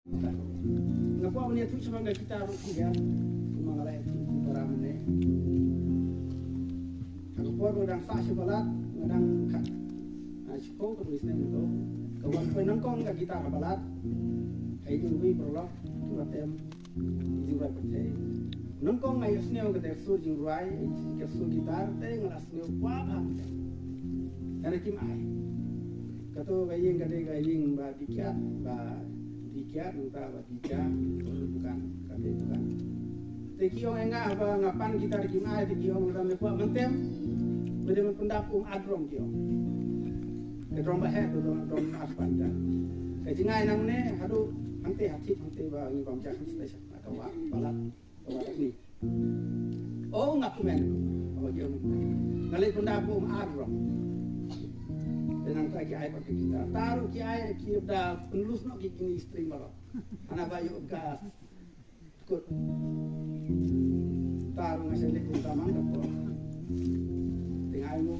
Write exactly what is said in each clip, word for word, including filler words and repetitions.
Nga kwah ban ïathuh shaphang ka guitar ruh, ïa, kumba nga la ïathuh ïa phi para mynne. Ha ka por ba dang sah sha ballad, nga dang kat, ah, shiphew ka dei snem to. Ka wan poi nyngkong ka guitar ballad. Hei jingui paralok, tu la tem. Jingrai pyrthei. Nyngkong nga ïohsngew kata ka sur jingrwai, ka sur guitar, te nga la sngew kwah bha. Hynrei kim ai. Kato ka ïing ka dei ka ïing ba dih kiad, ba dih kiad, mynta ba dih kiad, bukan, ka dei bukan. Te ki ong ïa nga ba nga pan guitar kim ai, te ki ong lada me kwah ban tem, ba dei ban pyndap um adrong ki ong. Ka drong ba heh, ka drong, drong ar pan ta. Ka jingai nangne, haduh, hangte ha thik, hangte ba ngi bam jak station. Ka wah palat, ka wah teknik. Oh, nga kmen. Oh, ïa. Nga leit pynda kum ar rong. Te nangta ki ai pat ki guitar. Taru ki ai ki da pynlus noh ki kini string baroh. Hana ba ïoh ka kut. Taru nga seng leit pynda mang ka por. Te nga ai mu.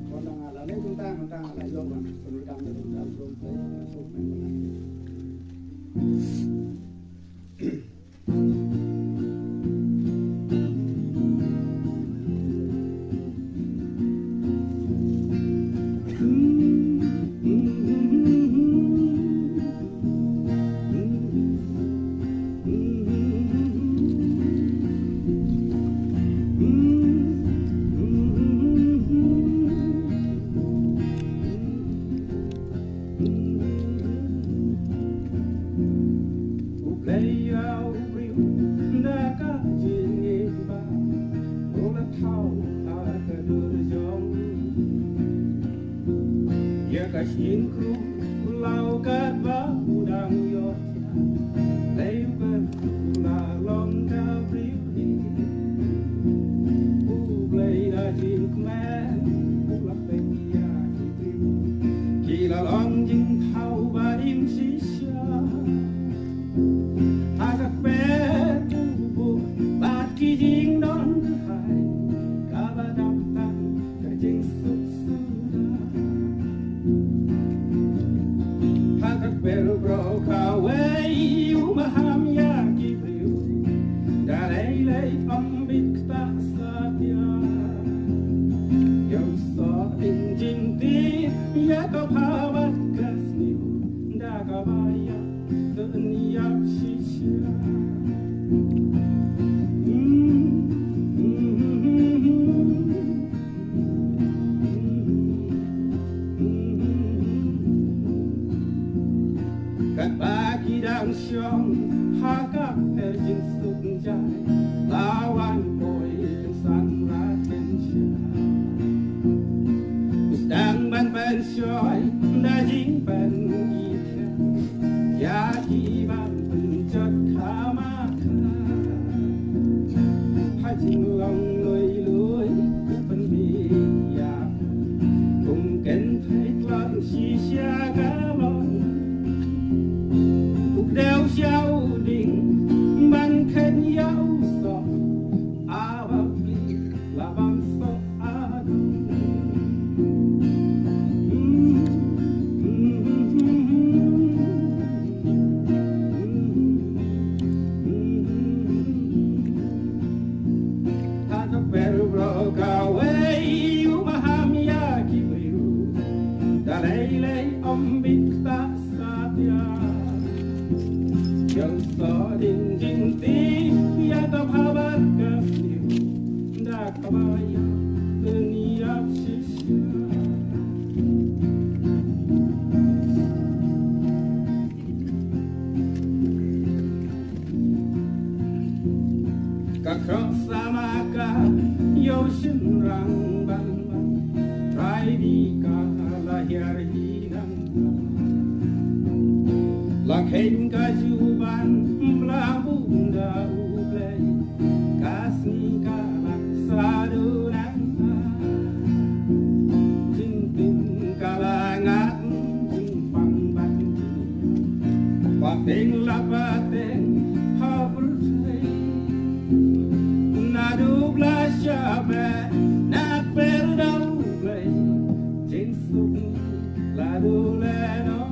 Pynda nga la leit pynda, pynda nga la ïoh bang. Pynda nga la ïoh bang. Pynda nga la ïoh bang. U Blei ïa u briew da ka jingim ba u la thaw ha ka dur jong u. Ïa ka shynrang u law katba u dang ïoh thiah. Dei u kyrkhu la long ka briew hi. U Blei da jingkmen u la peit ïa ki briew. Ki la long jingthaw ba im shisha. Ha ka kper u buh bad ki jingdon hai kaba dap tang ka jingsuk suda. Ha ka kper u briew kawei u maham ïa ki briew. Da lei lei ym bit kata satia. Ïa u soh in jingtip ïa ka bha bad ka sniew. Da kaba ïa Katba ki dang shong ha ka kper jingsuk jai, la wan poi kynsan ra kynshah. U sdang ban pynshoi da jingpyni ïa ki ban pynjot kham ha jinglong lui lui u pynbiang. Kum kynthei tlot shisha ka long. U kdew sha u ding ban khein ïa u soh. Aba pli la ban soh. Ha ka kper u briew kawei u maham ïa ki briew. Da lei lei ym bit kata satia. Ïa u soh in jingtip ïa ka bha bad ka sniew. Da kaba ïa pynïap shisha. Ka khroh sama ka ïoh shynrang ban ban. Trai di ka la hiar hi nang. La khein ka juban bla bun da U Blei. Ka sngi ka la sa du nang. Jingtim ka la ngat jingpang ban jingïap. Pateng la pateng ha pyrthei. Naduh ba la shah beh na kper da U Blei. Jingsuk la du lehnoh.